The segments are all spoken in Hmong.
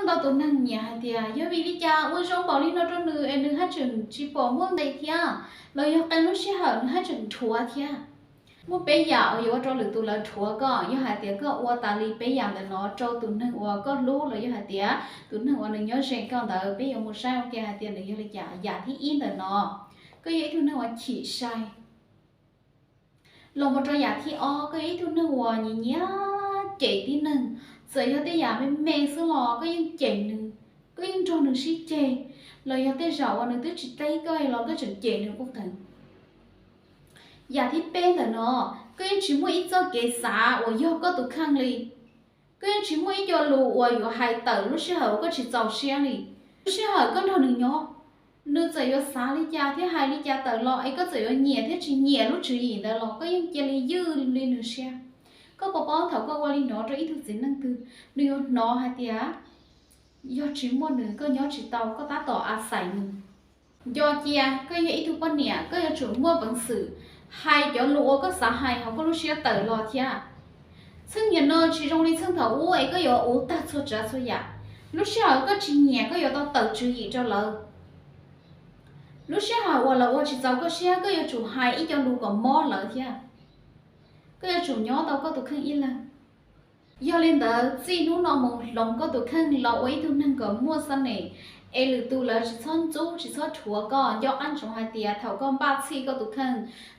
Koj tus neeg nyiam hais tias yog vim li cas ua zoo npaum li no rau nws es nws haj tseem tsis pom muaj nqis thiab, los yog qee lub sij hawm nws haj tseem dhuav thiab. Muaj peb yam uas yuav ua rau lwm tus lawv dhuav koj. Yog hais tias koj ua tas li peb yam ntawm no rau tus neeg uas koj hlub los yog hais tias tus neeg uas nws nyob ze koj ntawd, peb yuav mus saib ua ke hais tias nws yog li cas. Yam thib ib ntawm no, koj yog ib tug neeg uas chim sai. Los mus rau yam thib ob, koj yog ib tug neeg uas nyiam nyiam cem tib neeg. Txawm yog tej yam me me xwb los koj yeej cem nws, koj yeej nrog nws sib ceg, los yog tej zaum uas nws twb tsis teb koj los koj tseem cem nws quj qees. Yam thib peb ntawm no, koj yeej tsis muaj ib txoj kev xav uas yog koj tus kheej li. Koj yeej tsis muaj ib co lus uas yuav hais tawm lub sij hawm uas koj tsis txaus siab li. Lub sij hawm koj nrog nws nyob, nws txawm yuav xav li cas thiab hais li cas tawm los es koj txawm yuav nyiam thiab tsis nyiam lub tswv yim ntawd los koj yeej cia li ywj li nws siab. Koj puas paub thaum koj ua li no rau ib tug txiv neej twg, nws yuav hnov hais tias yog tsis muaj nws koj nyob tsis tau, koj tab tom a xais nws. Nco cia koj yog ib tug poj niam, koj yuav tsum muaj peev xwm hais cov lus uas koj xav hais hauv koj lub siab tawm los thiab. Txheej niam no tsis zoo li txheej thaum ub es koj yuav ua tag txhua tsav txhua yam. Lub sij hawm koj tsis nyiam koj yuav tau tawm tswv yim rau lawv. Lub sij hawm uas lawv ua tsis txaus koj siab koj yuav tsum hais ib co lus kom mob lawv thiab. Koj yuav tsum nyob tau koj tus kheej ib leeg. Yog li ntawd txij hnub no mus hloov koj tus kheej los ua ib tug neeg kom muaj xab nes, es lwm tus lawv tsis txhob ntxub tsis txhob rhuav koj. Nco qab ntsoov hais tias thaum koj npaj txhij koj tus kheej,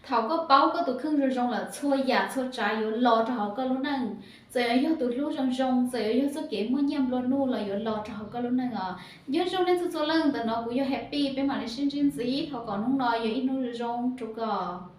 thaum koj paub koj tus kheej zoo zoo lawm txhua yam txhua tsav yuav los rau hauv koj lub neej. Txawm yuav yog tus hlub zoo zoo, txawm yuav yog txoj kev muaj nyiaj nplua nuj los yuav los rau hauv koj lub neej os. Nyob zoo nej txhua txhua leej, ntawm no kuv yog Happy, peb mam li sib ntsib ntxiv, thov kom hnub no yog ib hnub zoo zoo rau koj.